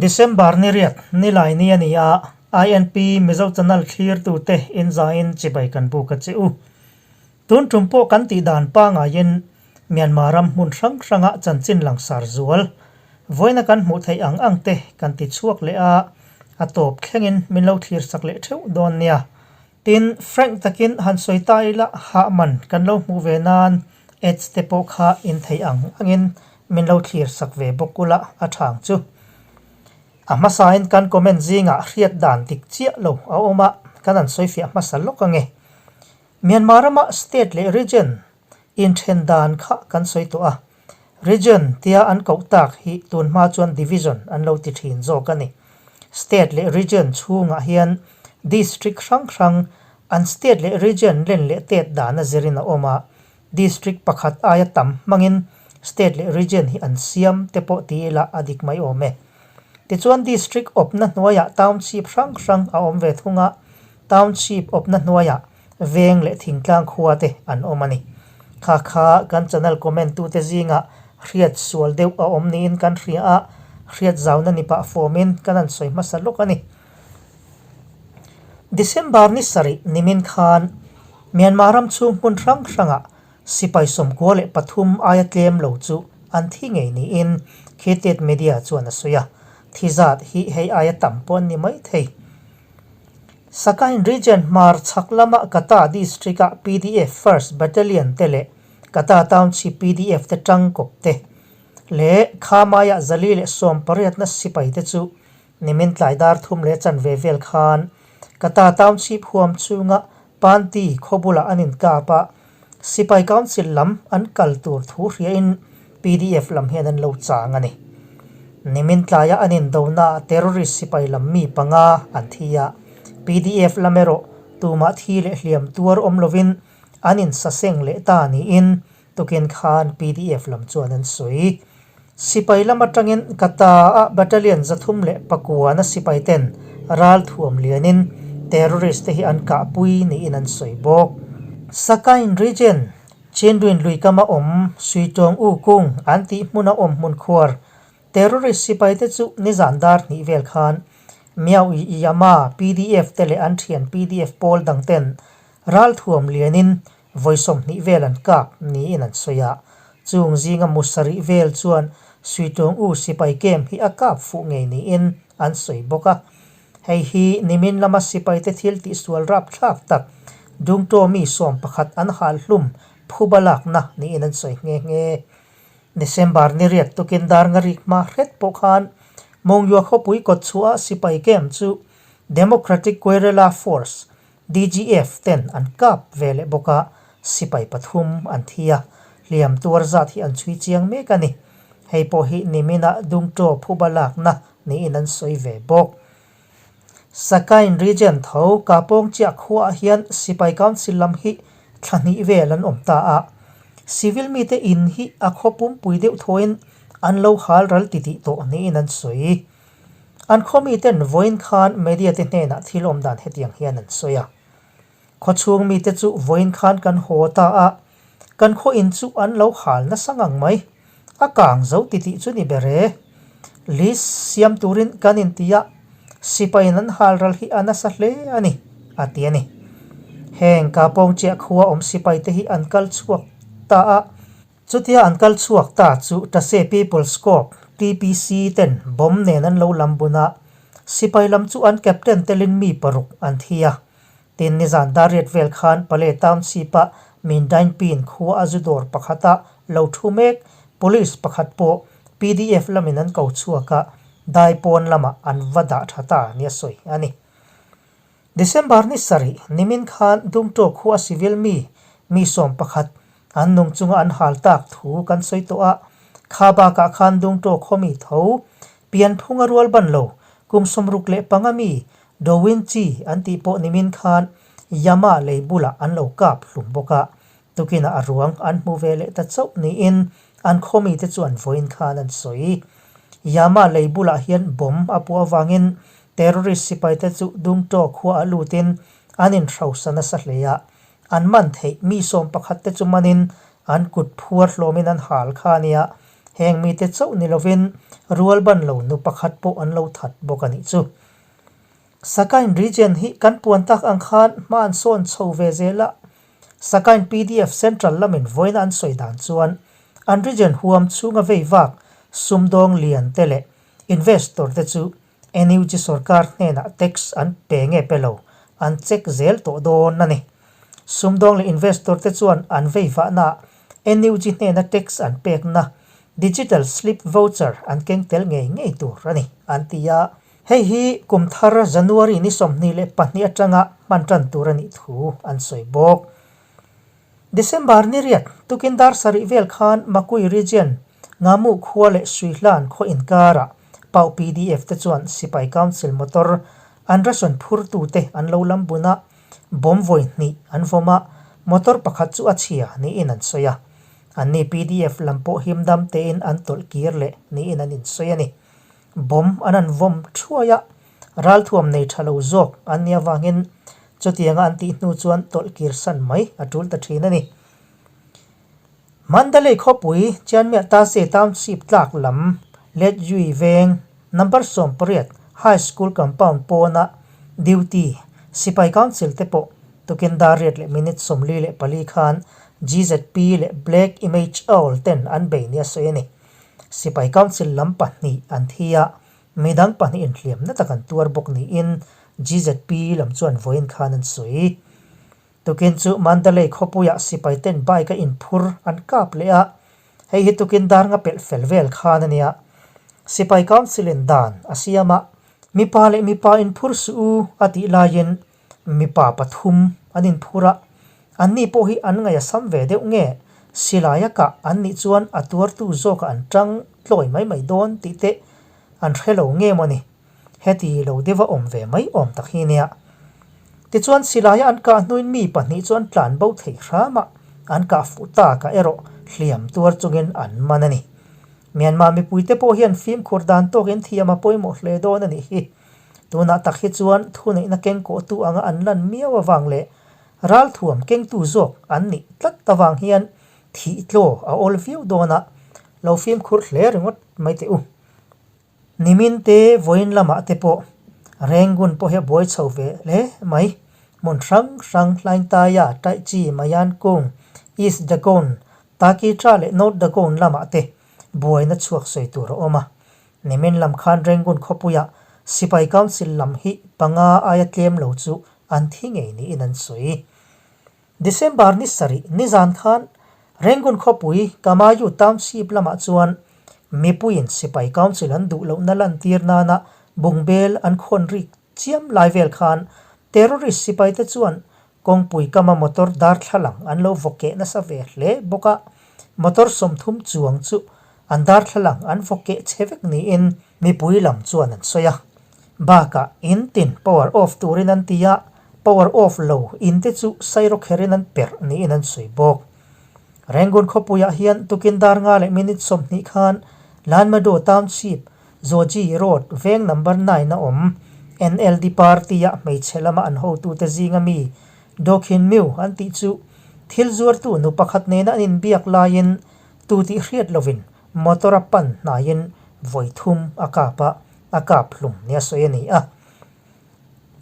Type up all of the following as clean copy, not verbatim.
December ni riat nilai ni a ni a, INP Mizo Channel thlirtute inzaiin chibai kan buk a che u. Tun tum pawh kan tih dan pangaiin Myanmar ram hmun hrang hranga chanchin langsar zual vawiina kan hmuh theih ang ang te kan ti chhuak leh a, a tawp thlengin min lo thlir sak leh theuh dawn nia. Tin, frank takin han sawi ta ila hah man kan lo hmuh ve nan ads te pawh kha in theih ang angin min lo thlir sak ve bawk ula a thang chu. A hmasain kan comment zingah hriat dan dik chiah lo a awm a, kan han sawi fiah hmasa lawk ange. Myanmar rama state leh region inthen dan kha kan sawi tawh a, region tia an koh tak hi tun hma chuan division an lo ti thin zawk a ni. State leh region chhungah hian district hrang hrang an state leh region len leh tet dan a zirin a awm a, district pakhat aia tam hmangin state leh region hi an siam te pawh ti ila a dik mai awm e. Tichuan district awpna hnuaiah township hrang hrang a awm ve thung a, Township awpna hnuaiah veng leh thingtlang khua te an awm a ni. Kha kha kan channel comment tute zingah hriat sual deuh a awm niin kan hria a, hriat zauna ni pah fawmin kan han sawi hmasa lawk a ni. December ni sarih nimin khan Myanmar ram chhung hmun hrang hrangah sipai 93 aia tlem lo chu an thi ngei niin Khitet Media chuan a sawi a, thi zat hi hei aia tam pawh an ni maithei. Sakain Region hmar chhak lama Kata District-a pdf First Battalion te leh Kata Township pdf te tangkawp te leh Khamaiah 118 na sipai te chu nimin tlai dar thum leh chanve vel khan Kata Township huam chhunga Panti khaw bulah an inkap a, Sipai Council lam an kal tur thu hriain pdf lam hian an lo chang a ni. Nimin tlaia an indonaah terrorist sipai lam mi panga an thi a, pdf lam erawh tumah thi leh hliam tuar awm lovin an insaseng leh ta niin tukin khan pdf lam chuan an sawi. Sipai lam atangin Kata-a battalion 309 na sipai ten ral thuam lianin terrorist te hi an kahpui niin an sawi bawk. Sakain region, Chinduin luikama awm Suitawng U Kung an tih hmuna awm hmun khuar terrorist sipai te chu nizan dar hnih vel khan Miao I Yama pdf te leh an thian pdf pawl dang ten ral thuam lianin Vawi 20 vel an kap niin an sawi a, chung zinga mu sarih vel chuan Suitawng U sipai camp hi a kap fuh ngei niin an sawi bawk a. Hei hi nimin lama sipaite thil tihsual rapthlak tak Dungtaw mi 11 an hal hlum phuba lakna niin an sawi nghe nghe. December ni riat tukin dar ngarik hma hret pawh khan Mongyua khawpui kawtchhuah sipai camp chu Democratic Guerrilla Force, DGF ten an kap ve leh bawk a, sipai pathum an thi a, hliam tuar zat hi an chhui chiang mek a ni. Hei pawh hi niminah Dungtaw phuba lakna niin an sawi ve bawk. Sakain region tho Kapawng chiah khuaah hian sipai council lam hi thla hnih vel an awm ta a, civil mite in hi a khaw pumpui deuh thawin an lo hal ral titih tawh niin an sawi. An khaw miten vawiin khan media te hnenah thil awm dan hetiang hian an sawi a. Khaw chhung mite chu vawiin khan kan haw ta a, kan khaw in chu an lo hal nasa ngang mai. A kang zo titih chu ni ber e. List siam turin kan inti a, sipaiin an hal ral hi a nasa hle a ni, a ti a ni. Heng Kapawng chiah khua awm sipaite hi an kal chhuak ta a. Chutia an kal chhuak ta chu Tase People's Corps, TPC, ten bomb nen an lo lam bun a, sipai lam chu an captain telin mi paruk an thi a. Tin, nizan dariat vel khan Pale Township-a Mindainpin khua a zu dawr pakhata lo thu mek police pakhat pawh pdf lamin an ko chhuak a, daipawn lamah an va dah tha ta nia sawi a ni. December ni sarih nimin khan Dungtaw khua civil mi mi 11 an nung chunga an hal tak thu kan sawi tawh a, kha bakah khan Dungtaw khaw mi tho pianphunga rual ban lo kum 65 mi Dowin Chi an tih pawh nimin khan Yama lei bulah an lo kap hlum bawk a, tukinah a ruang an hmu ve leh ta chauh niin an khaw mite chuan vawiin khan an sawi. Yama lei bulah hian bomb a puah avangin Terrorist sipaite chu Dungtaw khuaah lutin an inhrosa nasa hle a, an man theih mi 11 te chu manin an kut phuar hlawmin an hal kha a nia. Heng mite chauh ni lovin rual ban lo nu pakhat pawh an lo that bawk a nih chu. Sakain region hi kan puan tak ang khan hma an sawn chho ve zel a, Sakain pdf Central lamin vawiina an sawi dan chuan an region huam chhunga vei vak sumdawng lian te leh investor te chu NUG sorkar hnenah tax an pe nge pe lo an check zel tawh dawn a ni. Sumdawng leh investor te chuan an vei vahnaah NUG hnena tax an pekna digital slip voucher an keng tel ngei ngei tur a ni, an ti a. Hei hi kum thar January ni 22 atanga hman tan tur a nih thu an sawi bawk. December ni riat tukin dar sarih vel khan Makui Region, Ngamu khua leh Suihlan khaw inkarah Pau pdf te chuan Sipai Council motor an ration phurtute an lo lam bun a, bomb vawi hnih an vawm a, motor pakhat chu a chhia niin an sawi a. Anni pdf lam pawh himdam tein an tawlh kir leh niin an insawi a ni. Bomb an an vawm thuai a, ralthuam nei tha lo zawk an nih avangin chutianga an tih hnu chuan tawlh kir san mai a tul ta thin a ni. Mandalay khawpui Chianmiah Tase Township tlak lam Let Yui veng number 18 High School compound pawna duty sipai council te pawh tukin dar riat leh minute 44 khan GZP leh Black Image Owl ten an bei nia sawi a ni. Sipai Council lam pahnih an thi a, midang pahnih inhliamna tak an tuar bawk niin GZP lam chuan vawiin khan an sawi. Tukin chu Mandalay khawpuiah sipai ten bike a inphur an kap leh a, hei hi tukin dar nga pelh fel vel khan a nia. Sipai Council in dan a siam a, mipa leh mipa inphur suh u a tih laiin Mipa pathum an inphur a, anni pawh hi an ngaih a sam ve deuh nge? Silai a kah an nih chuan a tuartu zawkah an tang tlawi mai mai dawn tih te an hre lo nge maw ni? Heti lo deuha awm ve mai awm tak hi nia. Tichuan silaia an kah hnuin mi pahnih chu an tlan bo thei hram a, an kah fuh takah erawh hliam tuar chungin an man a ni. Myanmar mipuite pawh hian fimkhur dan tawkin thiam a pawimawh hle dawn a nih hi. Tunah tak hi chuan thuneihna kengkawhtu anga an lan miau avang leh ralthuam kengtu zawk an nih tlat avang hian thih tlaw a awl viau dawn a, lo fimkhur hle ringawt mai teh u. Nimin te vawiin lamah te pawh Rangoon pawh hi a buai chho ve hle mai. Hmun hrang hrang Hlaingtaia, Taichi, Mayan Kung, East Dagon, Takitra leh North Dagon lamah te buaina chhuak sawi tur a awm a. Nimin lam khan Rangoon khawpuiah Sipai Council lam hi panga aia tlem lo chu an thi ngei niin an sawi. December ni sarih nizan khan Rangoon khawpui Kamayu Township lamah chuan mipuiin Sipai Council an duh lohna lantir nana bungbel an khawn rik chiam lai vel khan terrorist sipaite chuan kawngpui kama motor darthlalang an lo vaw keh nasa ve hle bawk a, motor 30 chuang chu An darthlalang an vaw keh chhe vek niin mipui lam chuan an sawi a. Bakah in tin power off turin an ti a, power off lo in te chu sairawkherin an perh niin an sawi bawk. Rangoon khawpuiah hian tukin dar nga leh minute 20 khan Lanmado Township, Zawji Road veng number nine a awm NLD party-a hmeichhe lama an hotute zinga mi Do Khin Myu an tih chu thil zuartu nu pakhat nena an inbiak laiin Tu tih hriat lovin motor a pan hnaiin vawi thum a kap a, a kap hlum nia sawi a ni a.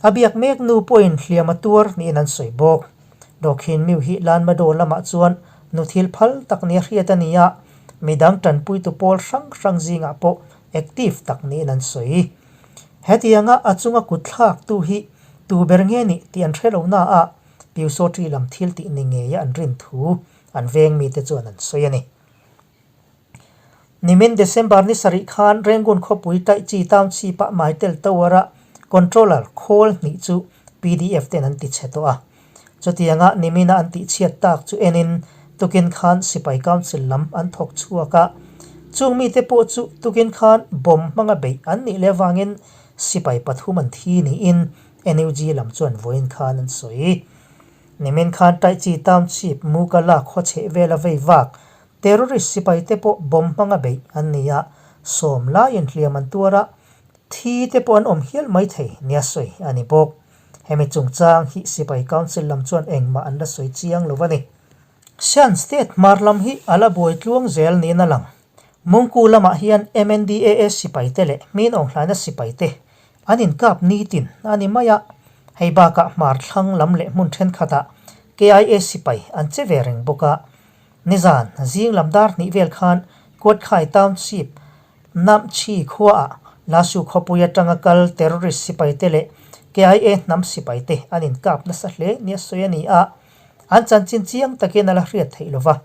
A biak mek nu pawhin hliam a tuar niin an sawi bawk. Dawkhin Miu hi Lanmadaw lamah chuan nu thil phal tak nia hriat a ni a, midang tanpuitu pawl hrang hrang zingah pawh active tak niin an sawi. Hetianga a chunga kut thlaktu hi tu ber nge nih tih an hre lo na a, Pyusawṭi lam thil tih ni ngeia an rin thu An veng mite chuan an sawi a ni. Nimin December ni sarih khan Rangoon khawpui Taichi Township-ah Mytel Tower-a controller khawl hnih chu pdf ten an ti chhe tawh a. Chutianga nimina an tihchhiat tak chu enin tukin khan Sipai Council lam an thawk chhuak a. Chung mite pawh chu tukin khan bomb hmanga beih an nih leh avangin sipai pathum an thi niin NUG lam chuan vawiin khan an sawi. Nimin khan Taichi Township Mukala khaw chheh vela vei vak terrorist sipai te pawh bomb hmanga beih an ni a, sawm laiin hliam an tuar a, thi te pawh an awm hial mai thei nia sawi a ni bawk. Hemi chungchang hi Sipai Council lam chuan engmah an la sawi chiang lo a ni. Shan State hmar lam hi a la buai tluang zel niin a lang. Mungku lamah hian MNDAA sipaite leh Hmin Aung Hlaina sipaite an inkap nitin a ni mai a, hei bakah hmar thlang lam leh hmun thenkhatah KIA sipai an che ve reng bawk a. Nizan zing lam dar hnih vel khan Kuatkhai Township Namchi khuaah Lasu khawpui atanga kal terrorist sipaite leh KIA hnam sipaite an inkap nasa hle nia sawi a ni a, an chanchin chiang takin a la hriat theih lova.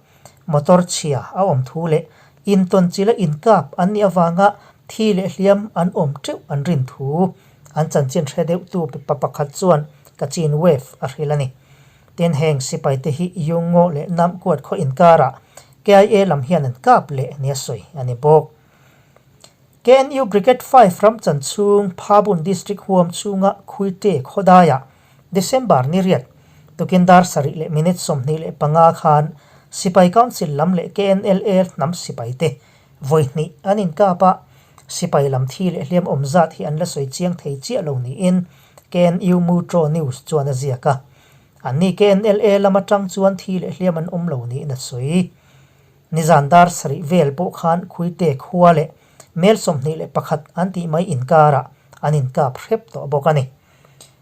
Motor chhia a awm thu leh intawnchila inkap an nih avanga thi leh hliam an awm teuh an rin thu an chanchin hre deuhtu pa pakhat chuan Kachin Wave a hrilh a ni. Tin heng sipaite hi Yungngaw leh Namkuat khaw inkarah KIA lam hian an kap leh nia sawi a ni bawk. KNU Brigade 5 ram chan chhung Phabun District huam chhunga Khuite khawdaiah December ni riat tukin dar sarih leh minute 25 khan Sipai Council lam leh KNLA hnam sipaite vawi hnih an inkap a, sipai lam thi leh hliam awm zat hi an la sawi chiang thei chiah lo niin KNU Mutro News chuan a ziak a. Anni KNLA lam atang chuan thi leh hliam an awm lo niin a sawi. Nizan dar sarih vel pawh khan Khuite khua leh mel 21 an tih mai inkarah an inkap hrep tawh bawk a ni.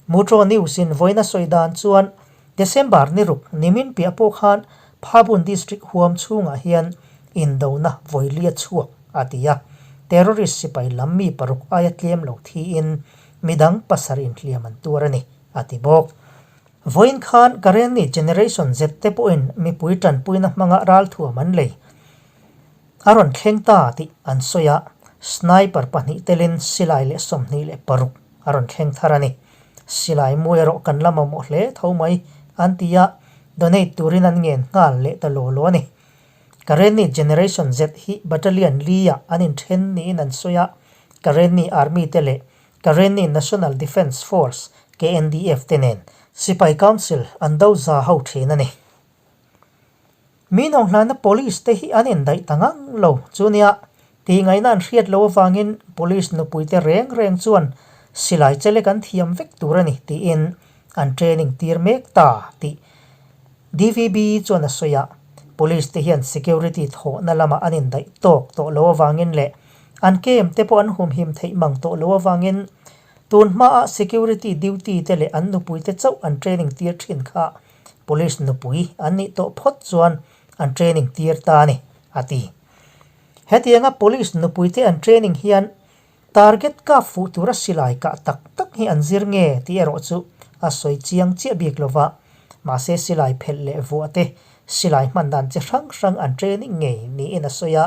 Mutro News in vawiin a sawi dan chuan December ni ruk nimin piah pawh khan Phabun District huam chhungah hian indona vawilia chhuak a ti a, terrorist sipai lam mi paruk aia tlem lo thiin midang pasarih inhliam an tuar a ni, a ti bawk. Vawiin khan Karenni Generation Z te pawhin mipui tanpuina hmanga ralthuam an lei a rawn thleng ta tih an sawi a, sniper pahnih telin silai leh 26 a rawn thleng thar a ni. Silai mu erawh kan la mamawh hle tho mai an ti a, donate turin an ngen nghal leh ta law law a ni. Karenni Generation Z hi Battalion li-ah an inthen niin an sawi a, Karenni Army te leh Karenni National Defence Force, KNDF, te nen Sipai Council an do za ho thin a ni. Mi nawnghlana Police te hi an indaih ta ngang lo chu nia, tih ngaihna an hriat loh avangin Police nupuite reng reng chuan silai chelek an thiam vek tur a ni tiin an training tir mek ta tih DVB chuan a sawi a, Police te hian security thawhna lamah an indaih tawk tawh loh avangin leh an camp te pawh an humhim theih mang tawh loh avangin tun hmaah security duty te leh an nupui te chauh an training tir thin kha Police nupui an nih tawh phawt chuan an training tir ta a ni, a ti. Hetianga Police nupui te an training hian Target kap fuh tura silai kah tak tak hi an zir nge tih erawh chu a sawi chiang chiah bik lo va, mahse silai phelh leh vuah te, silai hman dan chi hrang hrang an training ngei niin a sawi a,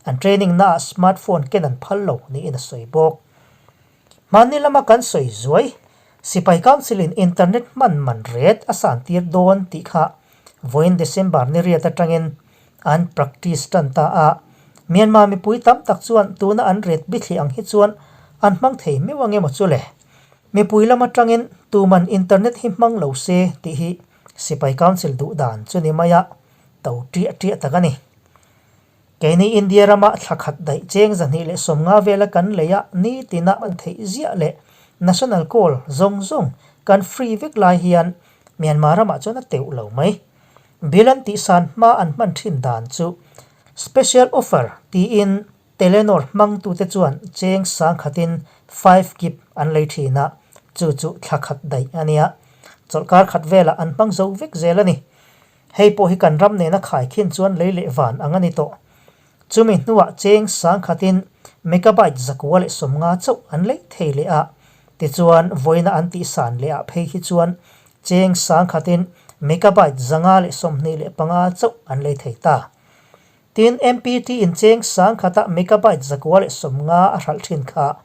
an training naah smartphone ken an phal lo niin a sawi bawk. Hmanni lama kan sawi zuai, Sipai Council in internet hman man ret a san tir dawn tih kha vawiin December ni riat atangin an practice tan ta a, Myanmar mipui tam tak chuan tuna an ret bithli ang hi chuan an hmang thei meuh ang emaw chu le? Mipui lam atangin tuman internet hi hmang lo se tih hi Sipai Council duh dan chu ni mai a, to ṭiah ṭiah tak a ni. Keini India rama thla khat daih cheng 250 vela kan lei a nitina hman theih ziah leh national call zawng zawng kan free vek lai hian Myanmar ramah chuan a teuh lo mai. Bill an tihsan hma an hman thin dan chu Special Offer tiin Telenor hmangtute chuan cheng sangkhatin 5 gig an lei thin a, chu chu thla khat daih a nia. Chawlhkar khat velah an hmang zo vek zel a ni. Hei pawh hi kan ram nena khaikhin chuan lei leh van ang a ni tawh. Chumi hnuah cheng sangkhatin megabyte 150 chauh an lei thei leh a, tichuan vawiina an tihsan leh ah phei hi chuan cheng sangkhatin megabyte 525 chauh an lei thei ta. Tin, MPT in cheng sangkhata megabyte 150 a hralh thin kha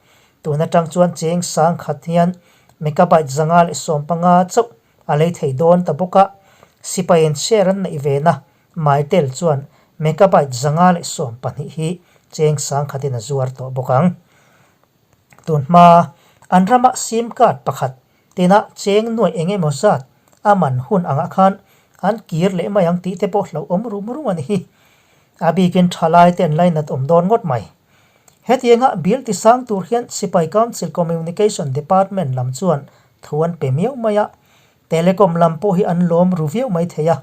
tun atang chuan cheng sangkhat hian megabyte 515 chauh a lei thei dawn ta bawk a, sipaiin share an neih ve na Mytel chuan megabyte 512 hi cheng sangkhatin a zuar tawh bawk ang. Tun hma an rama sim card pakhat tina cheng nuaih eng emaw zat a man hun angah khan an kir leh mai ang tih te pawh hlauhawm rum rum a ni hi. A bikin thalai te an lainat awm dawn ngawt mai. Hetianga bill tisang tur hian Sipai Council Communication Department lam chuan thu an pe miau mai a, Telecom lam pawh hi an lawm ru viau mai thei a,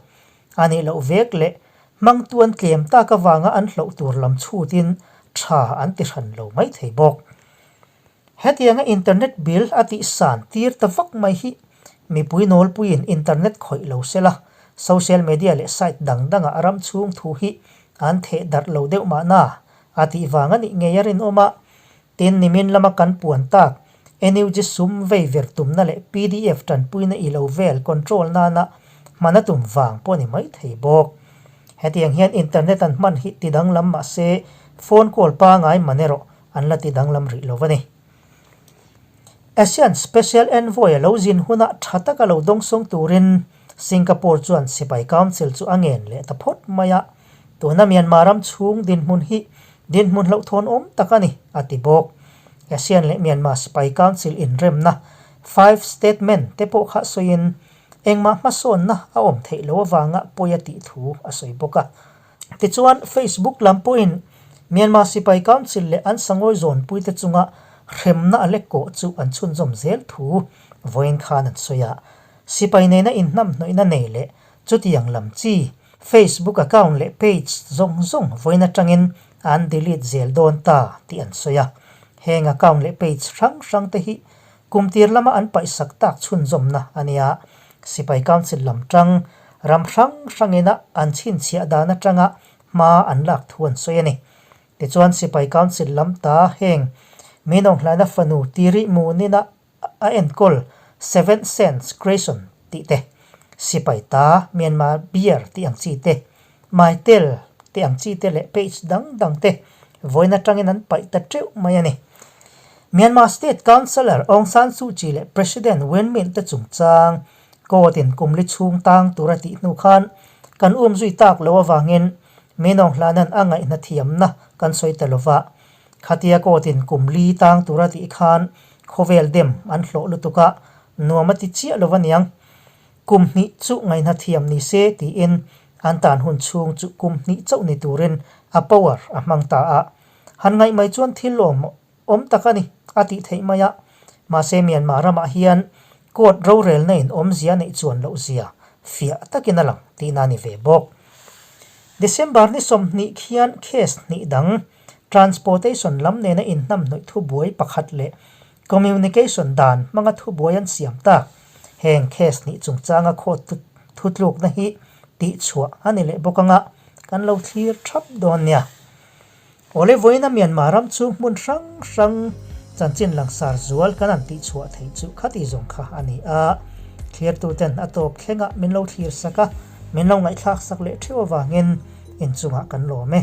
a nih loh vek leh Hmangtu an tlem tak avanga an hloh tur lam chhutin tha an ti hran lo mai thei bawk. Hetianga internet bill a tih san tir ta vak mai hi mipui nawlpuiin internet khawih lo se la, social media leh site dang dangah ram chhung thu hi an theh darh lo deuh mahna a tih vang a nih ngei a rinawm a. Tin, nimin lama kan puan tak NUG sum vei ver tumna leh pdf tanpuina i lo vel control nana hman a tum vang pawh a ni mai thei bawk. Hetiang hian internet an hman hi ti danglam mahse phone call pangai man erawh an la ti danglam rih lo a ni. ASEAN Special Envoy a lo zin hunah tha taka lo dawngsawng turin Singapore chuan Sipai Council chu a ngen leh ta phawt mai a, tuna Myanmar ram chhung dinhmun hi dinhmun hlauhthawn awm tak a ni, a ti bawk. ASEAN leh Myanmar Sipai Council inremna Five Statement te pawh kha sawiin engmah hmasawnna a awm theih loh avanga pawi a tih thu a sawi bawk a. Tichuan, Facebook lam pawhin Myanmar Sipai Council leh an sangawi zawnpuite chunga hremna a lek kawh chu an chhunzawm zel thu vawiin khan an sawi a. Sipai nena inhnamhnawihna nei leh chutiang lam chi Facebook account leh page zawng zawng vawiin atangin an delete zel dawn ta tih an sawi a. Heng account leh page hrang hrang te hi Kum tir lama an paihsak tak chhunzawmna a nia. Sipai Council lam tang ram hrang hrangina an chhinchhiah dan atanga hma an lak thu an sawi a ni. Tichuan Sipai Council lam ta heng Minawnghlaina fanu Tiri Munina a enkawl Seventh Sense Creation tih te, Sipai ta Myanmar Beer tih ang chi te, Mytel tih ang chi te leh page dang dang te vawiin atangin an paih ta teuh mai a ni. Myanmar State Councillor Aung San Suu Kyi leh President Win Myint te chungchang court in kum li chhung tang tur a tih hnu khan kan um zui tak lo avangin Minawng hlanan a ngaihna thiamna kan sawi ta lova. Khatia court in kum li tang tur a tih khan khawvel dem an hlawh lutuk a, nuam a ti chiah lo aniang. Kum hnih chu ngaihna thiam ni se tiin an tan hun chhung chu kum hnih chauh ni turin a power a hmang ta a. Han ngaih mai chuan thil lawm awm tak a ni a tih theih mai a. Mahse Myanmar ramah hian court rorelna in awmzia neih chuan loh zia fiah takin a lang tihna a ni ve bawk. December ni 20 khian case hnih dang transportation lam nena inhnamhnawih thubuai pakhat leh Communication dan hmanga thubuai an siam tak. Heng case nih chungchanga court thutlukna hi tihchhuah a ni leh bawk anga kan lo thlir thap dawn nia. Awle vawiina Myanmar ram chu hmun hrang hrang chanchin langsar zual kan han tihchhuah theih chu khati zawng kha a ni a. Thlirtuten a tawp thlengah min lo thlir sak a, min lo ngaihthlak sak leh theuh avangin inchungah kan lawm e.